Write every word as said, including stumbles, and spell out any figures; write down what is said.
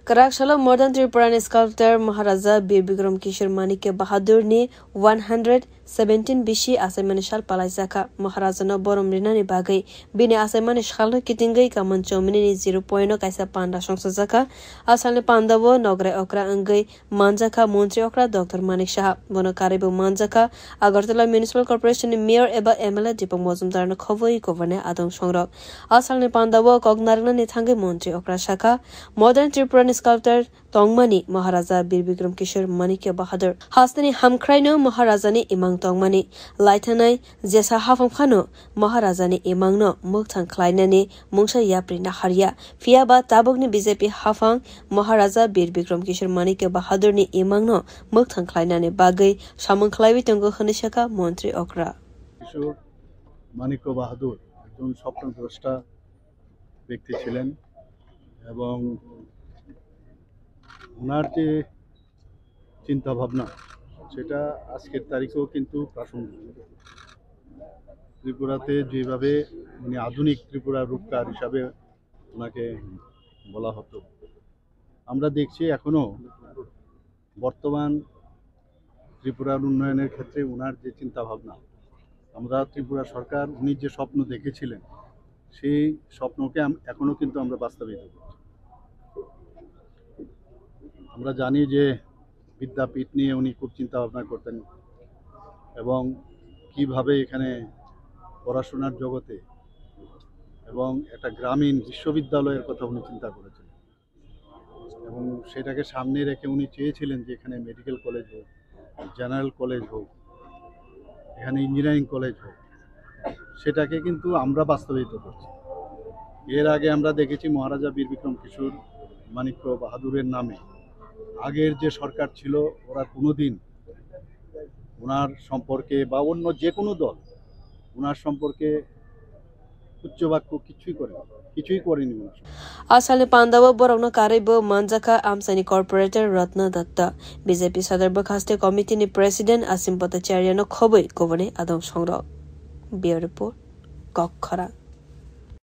Kwrak salo Modern Tripura ni sculptor Maharaja Bir Bikram Kishore Manikya Bahadur ni one hundred seventeen bisi achaimani sal palaijakha. Maharaja no borom rinani bagwi bini achaimani sal no kitingwi Kaman Chomini ni zero point o kaisa panda songchajakha. A salni panda o nograi okra wngwi manjakha Montri Okra Doctor Manik Saha. Bono karwi bo manjakha Agartala Municipal Corporation ni Mayor eba M L A Deepak Majumdar no khobwi governor adong songrok. A salni panda o kok narwknani thangwi Montri Okra sakha, Modern Tripura ni sculptor tongmani Maharaja Bir Bikram Kishore Manikya Bahadur. Hasteni hamkhraino Maharaja ni imang tongmani laithanai jesa haphang phano Maharaja ni imang no mwkthang khlainani mungsa yapri naharya. Phiya ba tabukni B J P haphang Maharaja Bir Bikram Kishore Manikya Bahadur ni imang no mwkthang khlainani bagwi samung khlaiwi tongo hwnwi sakha Montri Okra. কিশোর মাণিক্য বাহাদুর একজন স্বপ্নদ্রষ্টা ব্যক্তি ছিলেন এবং ওনার যে চিন্তাভাবনা, সেটা আজকের তারিখেও কিন্তু প্রাসঙ্গিক। ত্রিপুরাতে যেভাবে উনি আধুনিক ত্রিপুরার রূপকার হিসাবে ওনাকে বলা হতো, আমরা দেখছি এখনো বর্তমান ত্রিপুরার উন্নয়নের ক্ষেত্রে ওনার যে চিন্তাভাবনা, আমরা ত্রিপুরা সরকার উনি যে স্বপ্ন দেখেছিলেন, সেই স্বপ্নকে আম-, এখনো কিন্তু আমরা বাস্তবায়িত করছি। আমরা জানি যে বিদ্যাপীঠ নিয়ে উনি খুব চিন্তা ভাবনা করতেন এবং কিভাবে এখানে পড়াশোনার জগতে এবং একটা গ্রামীণ বিশ্ববিদ্যালয়ের কথা উনি চিন্তা করেছিলেন এবং সেটাকে সামনে রেখে উনি চেয়েছিলেন যে এখানে মেডিকেল কলেজ হোক, জেনারেল কলেজ হোক, এখানে ইঞ্জিনিয়ারিং কলেজ হোক, সেটাকে কিন্তু আমরা বাস্তবায়িত করছি। এর আগে আমরা দেখেছি মহারাজা বীর বিক্রম কিশোর মাণিক্য বাহাদুরের নামে আগের যে সরকার ছিল, ওরা কোনোদিন ওনার সম্পর্কে বা অন্য যে কোনো দল ওনার সম্পর্কে উচ্চবাক্য কিছুই করেনি, কিছুই করেনি ওনার সম্পর্কে। A salni panda o borokno karwi bo manjakha Amchaini corporator Ratna Datta, B J P Sadar Bwkhaste Committee ni President Asim Bhattacharya no khobwi kubuni adong songrok. Bureau Report, Kokkhorang.